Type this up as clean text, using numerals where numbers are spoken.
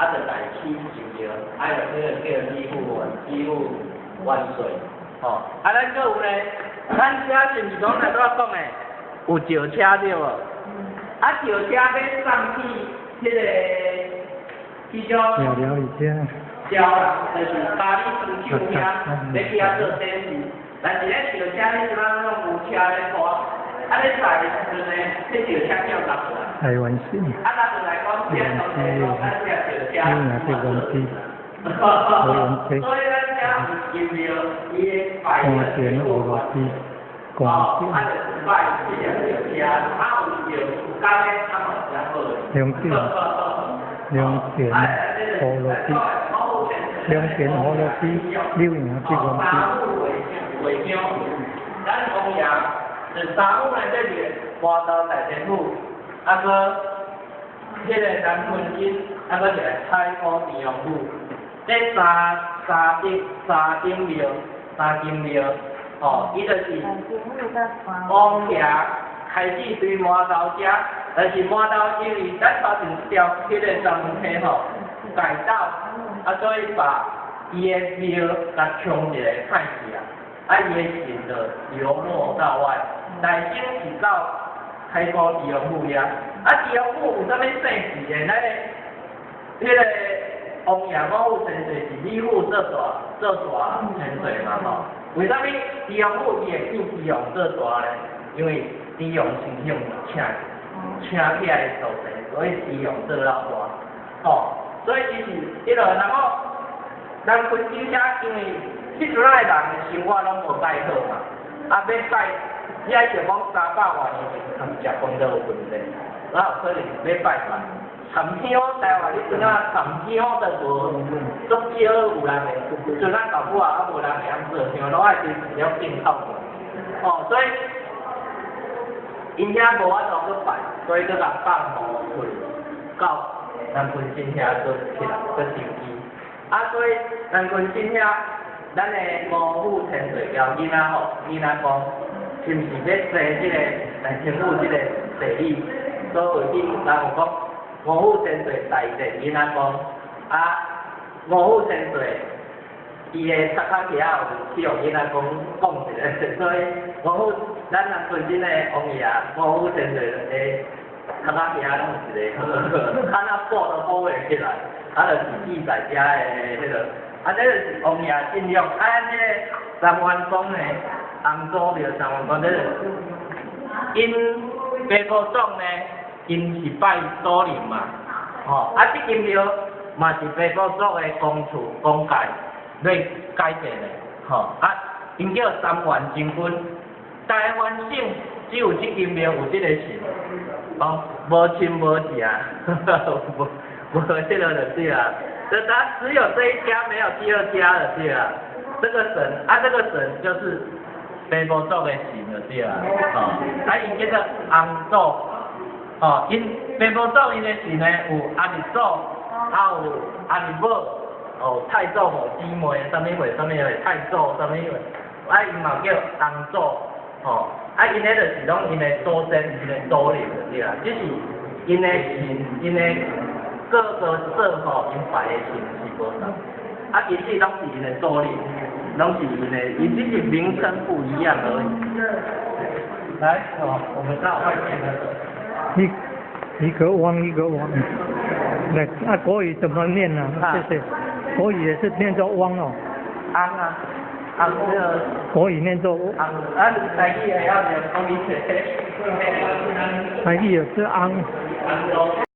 啊，就來起神廟，啊，就這個叫李富李富萬歲，吼，啊，咱閣有呢，咱遮是毋是講來拄仔講的，有轎車對無？啊，轎車欲送去彼个彼種聊聊一下。招人，就是巴黎新手遐，欲去遐做展示。但是咧轎車咧這擺攏有車咧拖，啊咧載的時陣呢，彼轎車叫落來。台灣線。啊，落來講，這當地講，咱這轎車。所以咱遮有神廟，伊的拜關鍵俄羅斯，關鍵。啊，就是拜這個轎車，啊有轎有工的，啊嘛真好。兩點，兩點俄羅斯，兩點俄羅斯，柳營這公司。會香，咱王爺是三府內底是麻豆大天府，啊閣彼个南昆金，啊閣一个彩鼓天王府，這三間廟，三間廟，吼，伊就是王爺開始對麻豆遮，但是麻豆因為咱發現這條彼個三門溪吼改道，啊所以把伊的廟共沖一个歹去啊。啊，伊的神就流落到外，內省是到開埔地王府遐。啊，地王府有啥物姓氏的？咱的彼个王爺五府千歲是李富做大千歲嘛吼？為啥物地王府伊會變地王做大呢？因為地王先向請起來的所在，所以地王做老大。吼，所以伊是彼落，然後南昆金遮因為彼陣仔的人生活攏無蓋好嘛，啊，欲拜，你愛想講300外年前，含食飯都有問題，哪有可能欲拜拜？含香台灣彼陣仔含香都無，足少有人會，陣仔到尾啊，猶無人會曉做香，攏愛隨時了進口的。哦，所以𪜶遐無法度去拜，所以閣共放予去到南昆神遐閣起來閣登記。啊，所以南昆神遐，咱的五府千歲交囡仔吼，囡仔講，是毋是欲生這个大天府這个地理？所以人有講五府千歲大殿囡仔講，啊，五府千歲伊的塔殼仔有去予囡仔講講一下，所以五府咱南昆鎮的王爺五府千歲的塔殼仔攏有一個，較若補都補袂起來，啊，就是記在遮的彼个。啊，這就是王爺信仰。啊，這个三元宮呢，洪祖廟三元宮，這個𪜶爸母祖呢，𪜶是拜祖靈嘛，吼，啊，這間廟嘛是爸母祖的公厝公界咧改建的，吼，啊，𪜶叫三元真君，台灣省只有這間廟有這個神，哦，無親無情，無無這個就對啦。這他只有這一家，沒有第二家了，對啊。這個神啊，這個神就是爸母祖的神了，對啊。哦，啊，𪜶叫做洪祖，哦，𪜶爸母祖𪜶的神呢，有阿日祖，啊有阿日母，哦，太祖母姊妹，啥物貨，啥物貨，太祖啥物貨，啊，𪜶嘛叫洪祖，哦，啊，𪜶彼就是攏𪜶的祖先，𪜶的祖靈，對啊，只是𪜶的神，𪜶的各個社吼，𪜶拜的神是無仝，啊，其實攏是𪜶的祖靈，攏是𪜶的，伊只是名稱不一樣而已。來，哦，我們到外面那個。一個汪一個汪，來，啊，國語怎麼念呢？謝謝。國語也是念作汪哦。翁啊，翁這個。國語念作。翁，啊，台語會曉念講伊。台語也是翁。